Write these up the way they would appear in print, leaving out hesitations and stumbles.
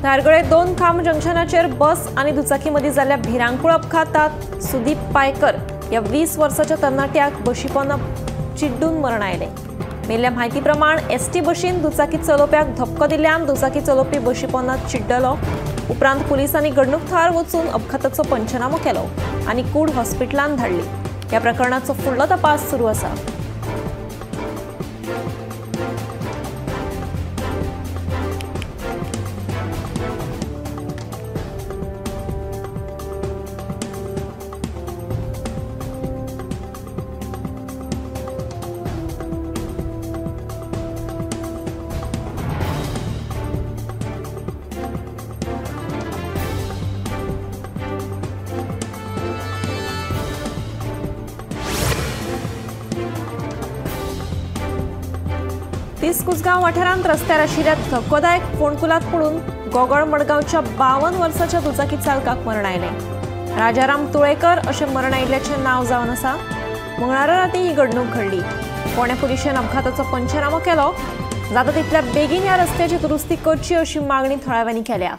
धारगळे 2 खांब जंक्शनाचेर बस आनी दुचाकी मदीं जाल्ल्या भिरांकूळ अपघातात सुदीप पायकर ह्या 20 वर्साच्या तरणाट्याक बशीपोना चिड्डून मरण आयलें। मेल्ल्या म्हायती प्रमाण एसटी बशीन दुचाकी चलोवप्याक धपको दिल्ल्यान दुचाकी चलोवपी बशीपोना चिड्डलो। उपरांत पुलिसांनी घडणूक थळार वचून अपघाताचो पंचनामो केलो आनी कूड हॉस्पिटलांत धाडली। ह्या प्रकरणाचो फुडलो तपास सुरू आसा। कुसगांव वाठारांत रस्त्यार आशिल्ल्या धक्कोदायक फोंडकुलांत पडून गोगळ मडगांवच्या 52 वर्साच्या दुचाकी चालकाक मरण आयलें। राजाराम तुळेकर अशें मरण आयिल्ल्याचें नांव जावन आसा। मंगळारा राती ही घडणूक घडली। फोंडें पुलिशेन अपघाताचो पंचनामो केलो। जाता तितल्या बेगीन ह्या रस्त्याची दुरुस्ती करची अशी मागणी थळाव्यांनी केल्या।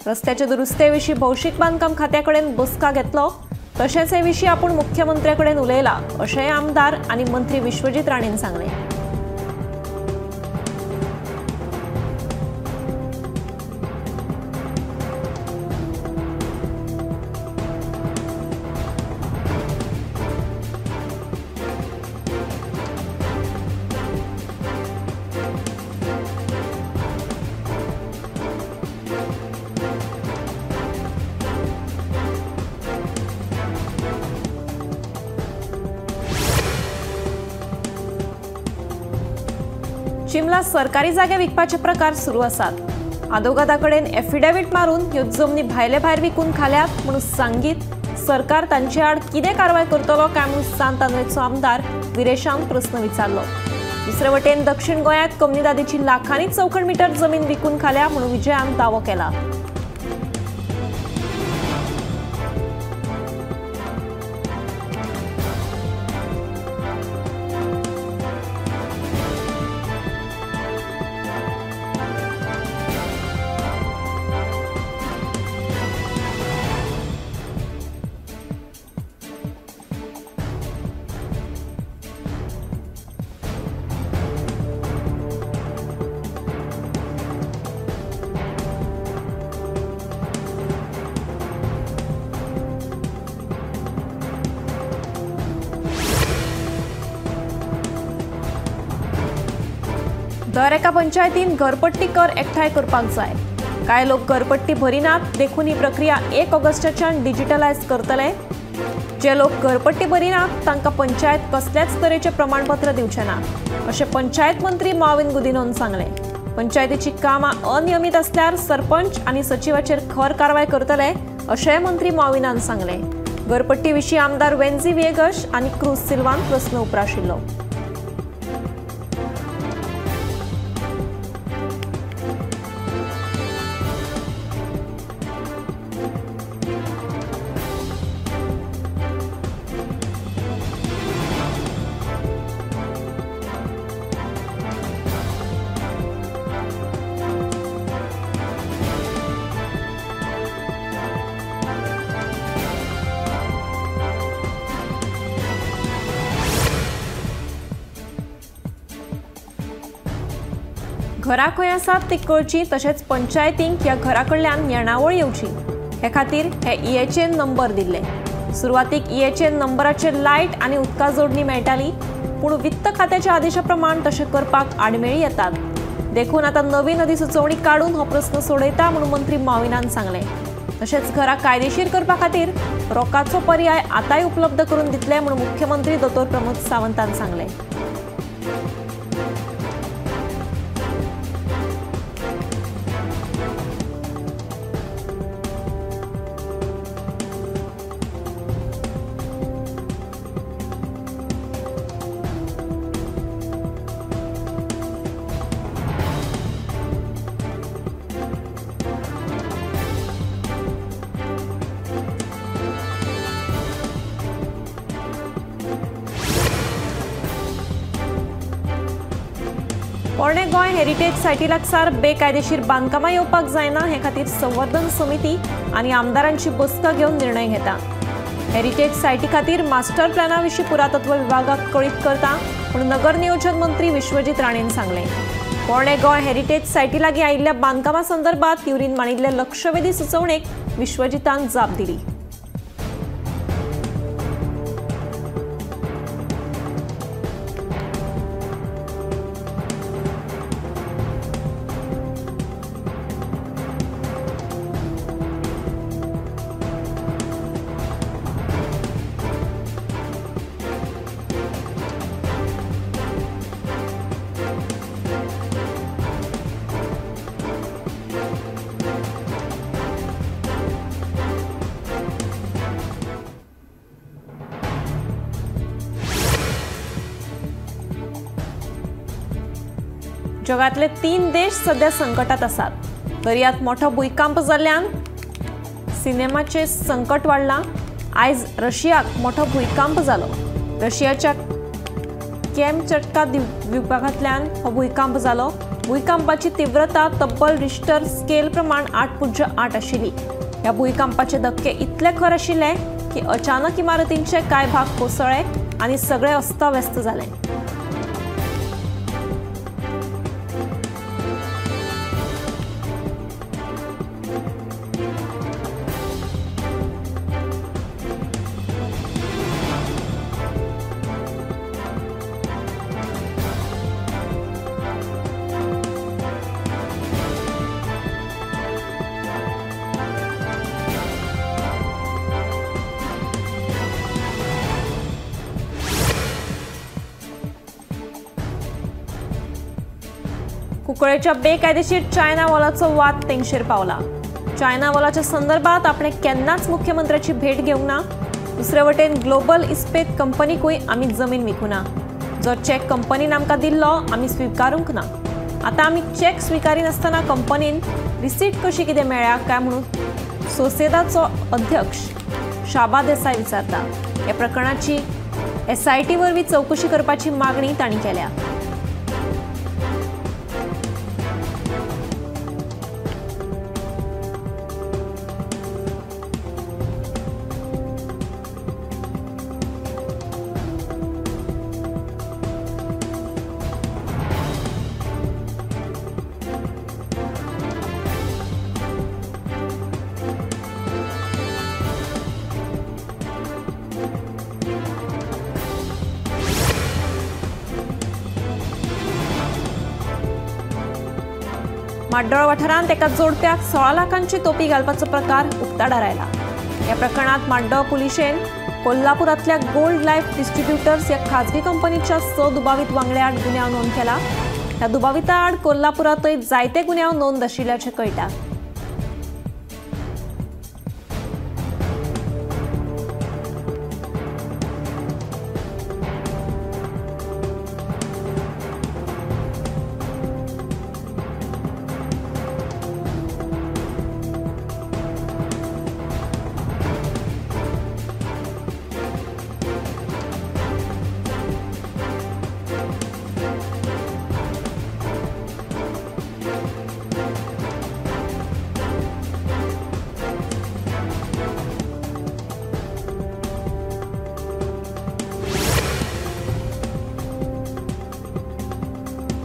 रस्त्याचे दुरुस्ते विशीं भौशीक बांदकाम खात्या कडेन बसका घेतलो, तशेंच हे विशीं आपूण मुख्यमंत्र्या कडेन उलयला अशेंय आमदार आनी मंत्री विश्वजीत राणेन सांगलें। चिमला सरकारी जागे विकपाचे प्रकार सुरू आसात। आदोगादा कडेन एफिडेवीट मारून ह्यो जमनी भायले भायर विकून खाल्यात म्हणून सांगीत सरकार तांचे आड कितें कारवाय करतलो काय म्हणून सांत आंद्रेचो आमदार विरेशान प्रस्न विचारलो। दुसरे वटेन दक्षिण गोंयांत कमनीदादीची लाखांनी चौखण मीटर जमीन विकून खाल्या म्हणून विजयान दावो केला। दर एका पंचायतीन घरपट्टी कर एकठांय करपाक जाय। कांय लोक घरपट्टी भरिनात देखून ही प्रक्रिया 1 ऑगस्टाच्यान डिजिटलायज करतले। जे लोक घरपट्टी भरिनात तांकां पंचायत कसल्याच तरेचें प्रमाणपत्र दिवचें ना अशें पंचायत मंत्री माविन गुदिनोन सांगलें। पंचायतीची कामां अनियमीत आसल्यार सरपंच आनी सचिवाचेर खर कारवाय करतले अशेंय मंत्री माविनान सांगलें। घरपट्टी विशीं आमदार वेन्झी व्हिएगश आनी क्रूज सिल्वान प्रस्न उप्राशिल्लो। घरां खंय आसात ती कळची तशेंच पंचायतींक ह्या घरा कडल्यान येणावळ येवची हे खातीर हे EHN number दिल्ले। सुरवातीक EHN नंबराचेर लायट आनी उदका जोडणी मेळटाली, पूण वित्त खात्याच्या आदेशा प्रमाण तशें करपाक आडमेळी येतात। देखून आतां नवीन अधिसुचोवणी काडून हो प्रस्न सोडयता म्हणून मंत्री माविनान सांगलें। तशेंच घरां कायदेशीर करपा खातीर रोखाचो पर्याय आतांय उपलब्ध करून दितले म्हणून मुख्यमंत्री दोतोर प्रमोद सावंतान सांगलें। पोरणे गोंय हेरिटेज सायटी लागसार बेकायदेशीर बांदकामां येवपाक जायना हे खातीर संवर्धन समिती आनी आमदारांची बसका घेवन निर्णय घेता। हेरिटेज सायटी खातीर मास्टर प्लॅना विशीं पुरातत्व विभागाक कळीत करता म्हूण नगर नियोजन मंत्री विश्वजीत राणेन सांगलें। पोरणे गोंय हेरिटेज सायटी लागीं आयिल्ल्या बांदकामा संदर्भात युरीन मांडिल्ले लक्षवेधी सुचोवणेक विश्वजीतान जाप दिली। जगातले 3 देश सध्या संकटात आसात। दर्यात मोठो भूंयकांप जाल्ल्यान सिनेमाचे संकट वाडलां। आयज रशियाक मोठो भूंयकांप जालो। रशियाच्या कॅमचटका विभागांतल्यान हो भूंयकांप जालो। भूंयकांपाची तीव्रता तब्बल रिश्टर स्केल प्रमाण 8.8 आशिल्ली। ह्या भूंयकांपाचे धक्के इतले खर आशिल्ले की अचानक इमारतींचे कांय भाग कोसळ्ळे आनी सगळे अस्ताव्यस्त जाले। कुंकळेच्या बेकायदेशीर चायना वॉलाचो वाद तेंगशेर पावला। चायना वॉलाच्या संदर्भात आपणे केन्नाच मुख्यमंत्र्याची भेट घेवंक ना। दुसरे वटेन ग्लोबल इस्पेत कंपनीकूय आमी जमीन विकूना। जो चॅक कंपनीन आमकां दिल्लो आमी स्विकारूंक ना। आतां आमी चॅक स्विकारिनासतना कंपनीन रिसीट कशी कितें मेळ्ळ्या काय म्हणून सोसेदाचो अध्यक्ष शाबा देसाय विचारता। ह्या प्रकरणाची एसआयटी वरवीं चवकशी करपाची मागणी तांणी केल्या। माड्डोळ वाठारांत एका जोडप्याक 16 लाखांची तोपी घालपाचो प्रकार उक्ताडार आयला। ह्या प्रकरणात माड्डोळ पुलिशेन कोल्हापुरांतल्या गोल्ड लायफ डिस्ट्रिब्युटर्स ह्या खाजगी कंपनीच्या 6 दुबावीत वांगड्या आड गुन्यांव नोंद केला। ह्या दुबाविता आड कोल्हापुरांतय जायते गुन्यांव नोंद आशिल्ल्याचें कळटा।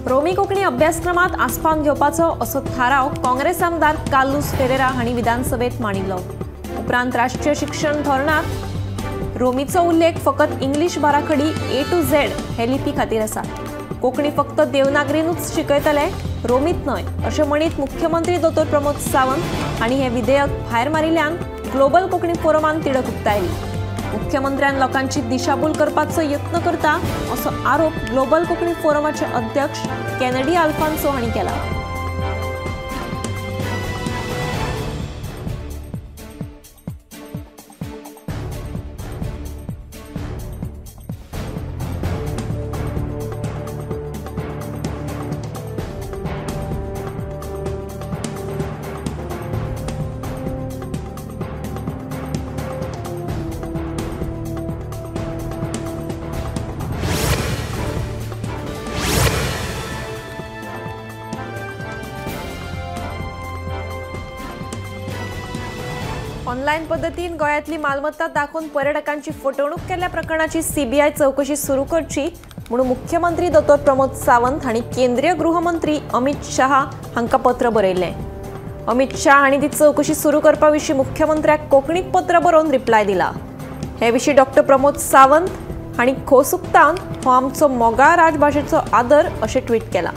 रोमी कोंकणी अभ्यासक्रमात आस्पावन घेवपाचो असो थाराव काँग्रेस आमदार कार्लुस फेरेरा हांणी विधानसभेत मांडिल्लो। उपरांत राष्ट्रीय शिक्षण धोरणात रोमीचो उल्लेख फकत इंग्लीश बाराखडी ए टू झेड हे लिपी खातीर आसा। कोंकणी फक्त देवनागरीनूच शिकयतले, रोमीत न्हय अशें म्हणीत मुख्यमंत्री दोतोर प्रमोद सावंत हांणी हें विधेयक भायर मारिल्ल्यान ग्लोबल कोंकणी फोरमान तिडक उक्तायली। मुख्यमंत्र्यान लोकांची दिशाभूल करपाचो यत्न करता असो आरोप ग्लोबल कोंकणी फोरमाचे अध्यक्ष केनेडी अल्फान्सो हांणी केला। ऑनलायन पद्दतीन गोंयांतली मालमत्ता दाखोवन पर्यटकांची फटवणूक केल्ल्या प्रकरणाची सीबीआय चवकशी सुरू करची म्हणून मुख्यमंत्री दोतोर प्रमोद सावंत हांणी केंद्रीय गृहमंत्री अमित शहा हांकां पत्र बरयलें। अमित शहा हांणी ती चवकशी सुरू करपा विशीं मुख्यमंत्र्याक कोंकणीत पत्र बरोवन रिप्लाय दिला। हे विशीं डॉक्टर प्रमोद सावंत हांणी खोस उक्तावन हो आमचो मोगाळ राजभाशेचो आदर अशें ट्वीट केलां।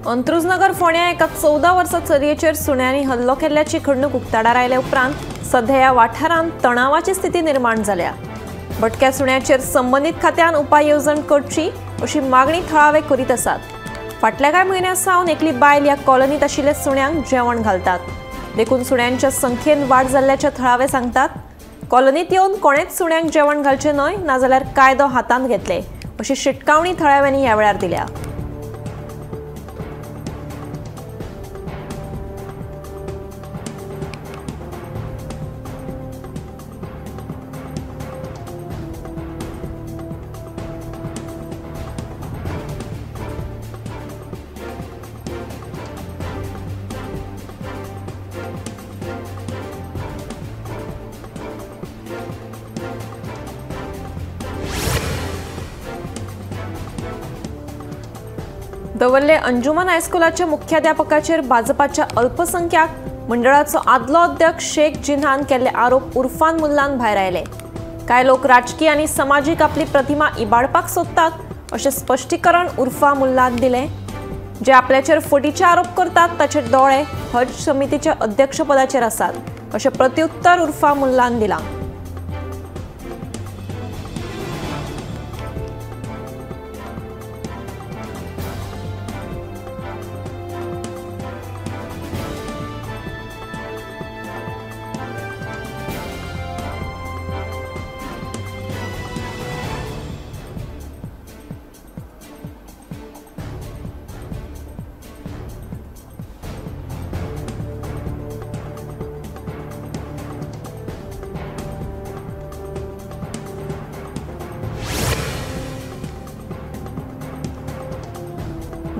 अंत्रुजनगर फोंड्या एका 14 वर्सां चलयेचेर सुण्यांनी हल्लो केल्ल्याची घडणूक उक्ताडार आयले उपरांत सध्या ह्या वाठारांत तणावाची स्थिती निर्माण जाल्या। भटक्या सुण्याचेर संबंदीत खात्यान उपाय येवजण करची अशी मागणी थळावे करीत आसात। फाटल्या कांय म्हयन्यां सावन एकली बायल ह्या कॉलनीत आशिल्ल्या सुण्यांक जेवण घालतात, देखून सुण्यांच्या संख्येन वाड जाल्ल्याचे थळावे सांगतात। कॉलनीत येवन कोणेच सुण्यांक जेवण घालचें न्हय, नाजाल्यार कायदो हातांत घेतले अशी शिटकावणी थळाव्यांनी ह्या वेळार दिल्या। दवर्ले अंजुमन हायस्कुलाच्या मुख्याध्यापकाचेर भाजपाच्या अल्पसंख्याक मंडळाचो आदलो अध्यक्ष शेख जिन्हान केल्ले आरोप उर्फान मुल्लान भायर आयले। कांय लोक राजकीय आनी समाजीक आपली प्रतिमा इबाडपाक सोदतात अशें स्पश्टीकरण उर्फा मुल्लान दिलें। जे आपल्याचेर फटीचे आरोप करतात ताचे दोळे हज समितीच्या अध्यक्षपदाचेर आसात अशें प्रत्युत्तर उर्फा मुल्लान दिलां।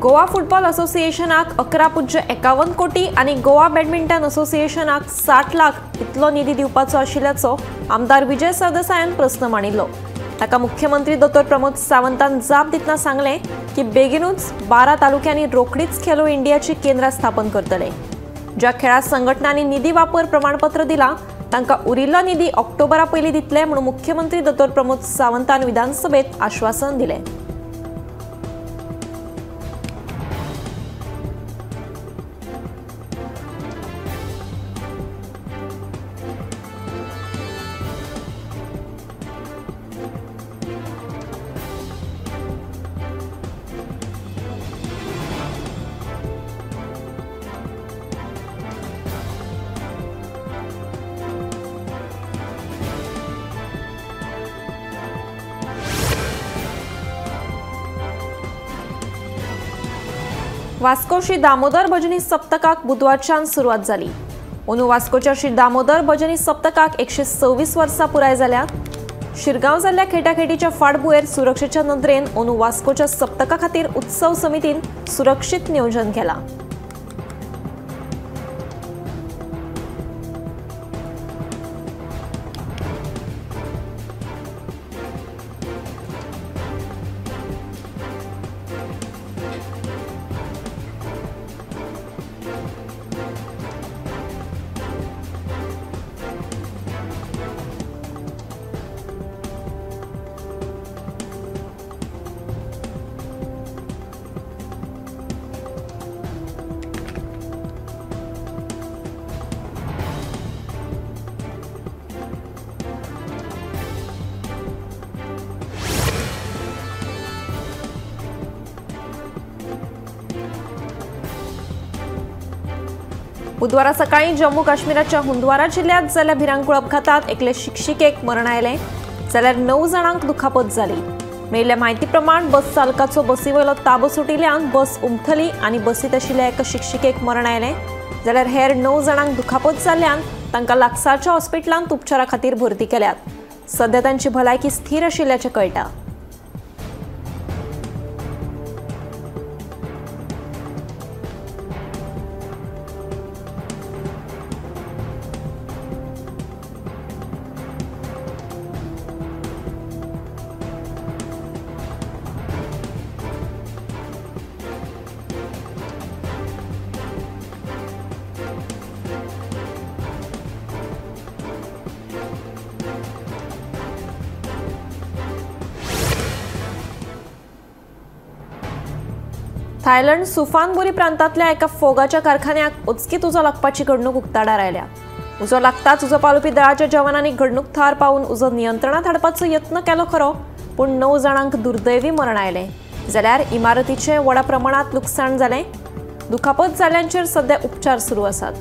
गोवा फुटबॉल असोसिएशनाक 11.51 कोटी आनी गोवा बॅडमिंटन असोसिएशनाक 60 लाख इतलो निधी दिवपाचो आशिल्ल्याचो आमदार विजय सरदेसायान प्रस्न मांडिल्लो। ताका मुख्यमंत्री दोतोर प्रमोद सावंतान जाप दितना सांगलें की बेगीनूच 12 तालुक्यांनी रोखडीच खेलो इंडियाची केंद्रां स्थापन करतले। ज्या खेळा संघटनांनी निधी वापर प्रमाणपत्र दिलां तांकां उरिल्लो निधी ऑक्टोबरा पयलीं दितले म्हणून मुख्यमंत्री दोतोर प्रमोद सावंतान विधानसभेत आश्वासन दिलें। वास्को श्री दामोदर भजनी सप्तकाक बुधवारच्यान सुरवात जाली। अंदू वास्कोच्या श्री दामोदर भजनी सप्तकाक 126 वर्सां पुराय जाल्यात। शिरगांव जाल्ल्या खेटाखेटीच्या फाटभुंयेर सुरक्षेच्या नदरेन अंदू वास्कोच्या सप्तका खातीर उत्सव समितीन सुरक्षीत नियोजन केलां। बुधवारा सकाळी जम्मू काश्मीराच्या हुंदवारा जिल्ह्यात जाल्ल्या भिरांकूळ अपघातात एकले शिक्षिकेक मरण आयलें जाल्यार 9 जाणांक दुखापत जाली। मेळिल्ल्या म्हायती प्रमाण बस चालकाचो बसीवयलो ताबो सुटिल्ल्यान बस उमथली आनी बसींत आशिल्ल्या एका शिक्षिकेक मरण आयलें जाल्यार हेर 9 जाणांक दुखापत जाल्ल्यान तांकां लागसारच्या हॉस्पिटलांत उपचारा खातीर भरती केल्यात। सध्या तांची भलायकी स्थिर आशिल्ल्याचें कळटा। थायलंड सुफानबुरी प्रांतांतल्या एका फोगाच्या कारखान्याक अचकीत उजो लागपाची घडणूक उक्ताडार आयल्या। उजो लागताच उजो पालोवपी दळाच्या जवानांनी घडणूक थार पावून उजो नियंत्रणांत हाडपाचो यत्न केलो खरो, पूण 9 जाणांक दुर्दैवी मरण आयलें जाल्यार इमारतीचें व्हडा प्रमाणांत लुकसाण जालें। दुखापत जाल्यांचेर सध्या उपचार सुरू आसात।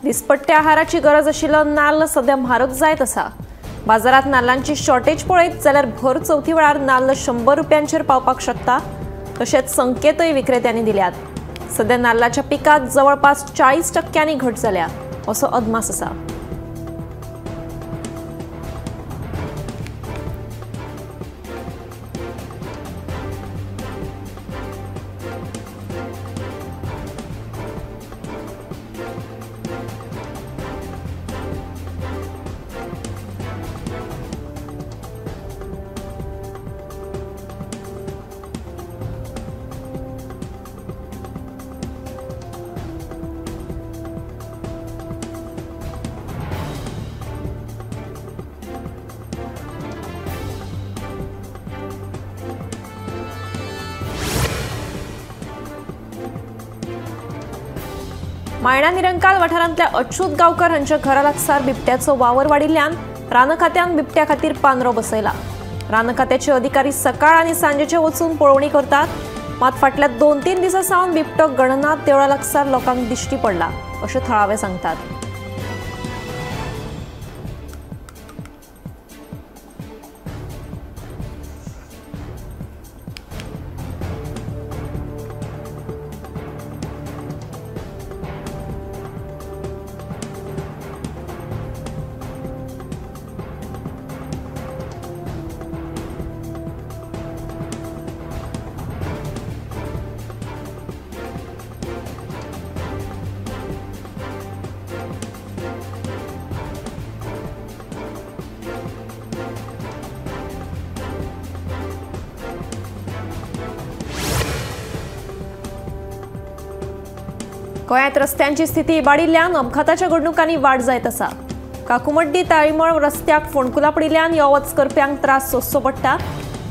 दिसपट्ट्या आहाराची गरज आशिल्लो नाल्ल सध्या म्हारग जायत आसा। बाजारात नाल्लांची शॉर्टेज पळयत जाल्यार भर चवथी वेळार नाल्ल 100 रुपयांचेर पावपाक शकता, तशेंच संकेतय विक्रेत्यांनी दिल्यात। सध्या नाल्लाच्या पिकात जवळपास 40% घट जाल्या असो अदमास आसा। मायणा निरंकाल वाठारांतल्या अच्युत गांवकर हांच्या घरा लागसार बिबट्याचो वावर वाडिल्ल्यान रान खात्यान बिबट्या खातीर पांदरो बसयला। रान खात्याचे अधिकारी सकाळ आनी सांजेचे वचून पळोवणी करतात, मात फाटल्या 2-3 दिसां सावन बिबटो गणनाथ देवळा लागसार लोकांक दिश्टी पडला अशें थळावे सांगतात। गोंयांत रस्त्यांची स्थिती इबाडिल्ल्यान अपघाताच्या घडणुकांनी वाड जायत आसा। काकुमड्डी ताळीमळ रस्त्याक फोंडकुलां पडिल्ल्यान यो वच करप्यांक त्रास सोंसचो पडटा।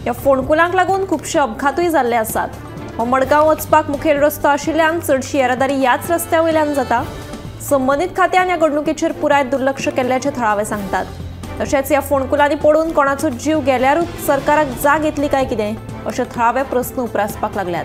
ह्या फोंडकुलांक लागून खुबशे अपघातूय जाल्ले आसात। हो मडगांव वचपाक मुखेल रस्तो आशिल्ल्यान चडशी येरादारी ह्याच रस्त्या वयल्यान जाता। संबंदीत खात्यान ह्या घडणुकेचेर पुराय दुर्लक्ष केल्ल्याचें थळावे सांगतात। तशेंच ह्या फोंडकुलांनी पडून कोणाचो जीव गेल्यारूच सरकाराक जाग येतली काय कितें अशे थळावे प्रस्न उप्रासपाक लागल्यात।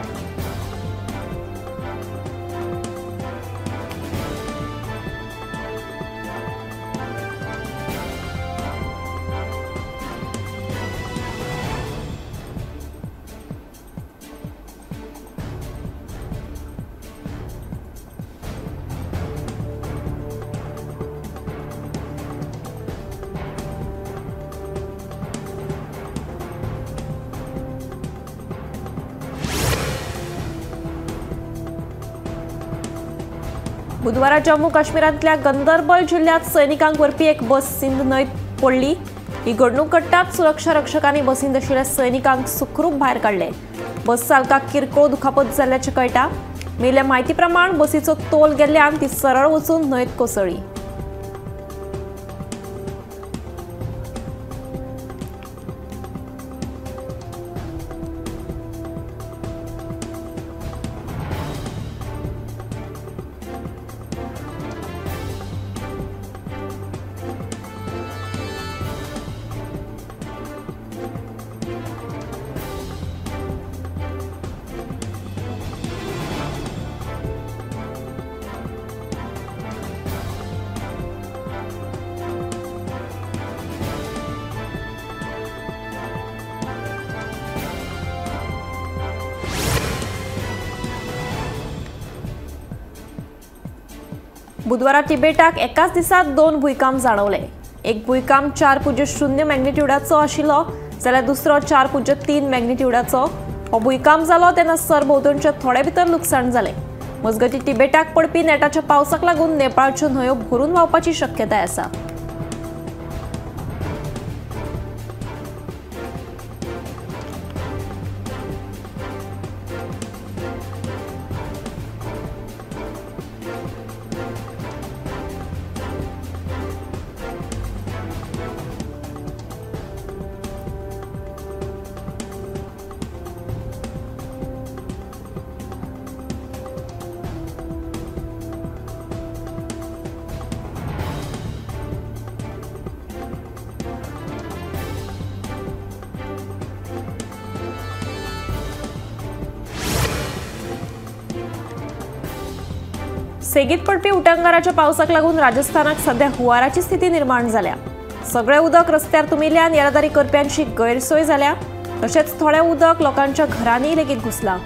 बुधवारा जम्मू काश्मीरांतल्या गंदरबल जिल्ह्यात सैनिकांक व्हरपी एक बस सिंध न्हंयत पडली। ही घडणूक घडटात सुरक्षा रक्षकांनी बसींत आशिल्ल्या सैनिकांक सुखरूप भायर काडले। बस चालकाक किरकोळ दुखापत जाल्ल्याचें कळटा। मेळिल्ल्या म्हायती प्रमाण बसीचो तोल गेल्ल्यान ती सरळ वचून न्हंयत कोसळ्ळी। बुधवारा तिबेटाक एकाच दिसात 2 भूंयकांप जाणवले। एक भूंयकांप 4.0 मॅग्निट्यूडाचो आशिल्लो जाल्यार दुसरो 4.3 मॅग्निट्यूडाचो। हो भूंयकांप जालो तेन्ना सरभोंवतणच्या थोडे भितर लुकसाण जालें। मजगतीं तिबेटाक पडपी नेटाच्या पावसाक लागून नेपाळच्यो न्हंयो भरून व्हांवपाची शक्यताय आसा। सेगीत पडपी उटंगाराच्या पावसाक लागून राजस्थानाक सध्या हुंवाराची स्थिती निर्माण जाल्या। सगळे उदक रस्त्यार तुमिल्ल्यान येरादारी करप्यांची गैरसोय जाल्या। तशेंच थोडे उदक लोकांच्या घरांनी लेगीत घुसला।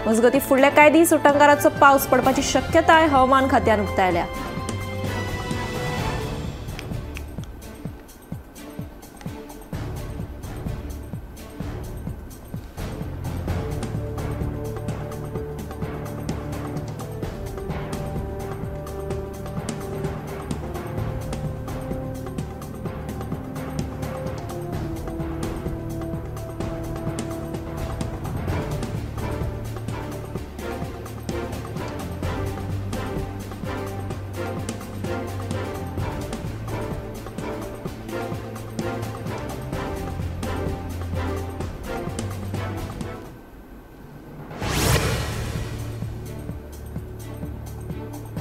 मजगतीं फुडले कांय दीस उटंगाराचो पावस पडपाची शक्यताय हवामान खात्यान उक्तायल्या।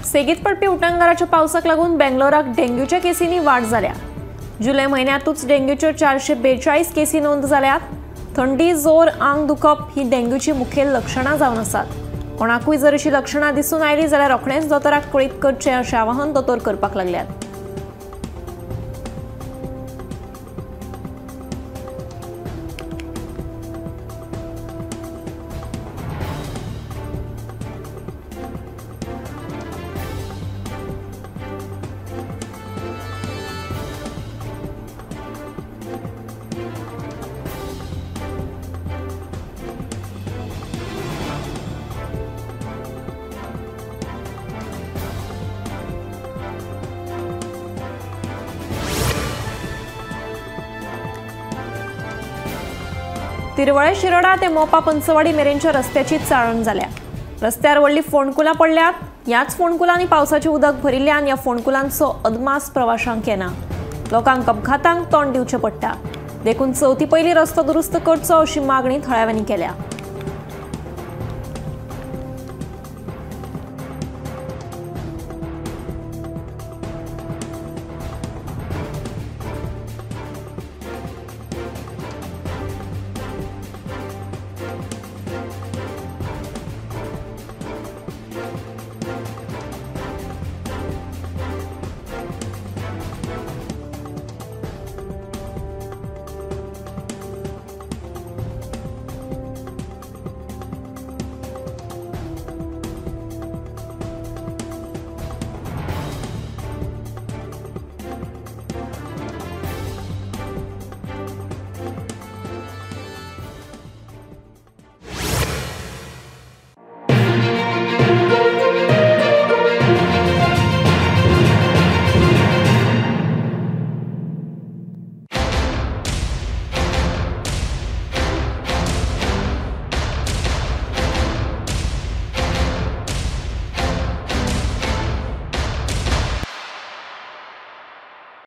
सेगीत पडपी उटंगाराच्या पावसाक लागून बेंगलोराक डेंग्यूच्या केसींनी वाड जाल्या। जुलय म्हयन्यांतूच डेंग्यूच्यो 442 केसी नोंद जाल्यात। थंडी, जोर, आंग दुखप ही डेंग्यूची मुखेल लक्षणां जावन आसात। कोणाकूय जर अशी लक्षणां दिसून आयली जाल्यार रोखडेंच दोतोराक कळीत करचें अशें आवाहन दोतोर करपाक लागल्यात। तिरवळे शिरोडा ते मोपा पंचवाडी मेरेनच्या रस्त्याची चाळण जाल्या। रस्त्यार व्हडली फोंडकुलां पडल्यात। ह्याच फोंडकुलांनी पावसाचें उदक भरिल्ल्यान ह्या फोंडकुलांचो अदमास प्रवाशांक येना। लोकांक अपघातांक तोंड दिवचें पडटा। देखून चवथी पयलीं रस्तो दुरुस्त करचो अशी मागणी थळाव्यांनी केल्या।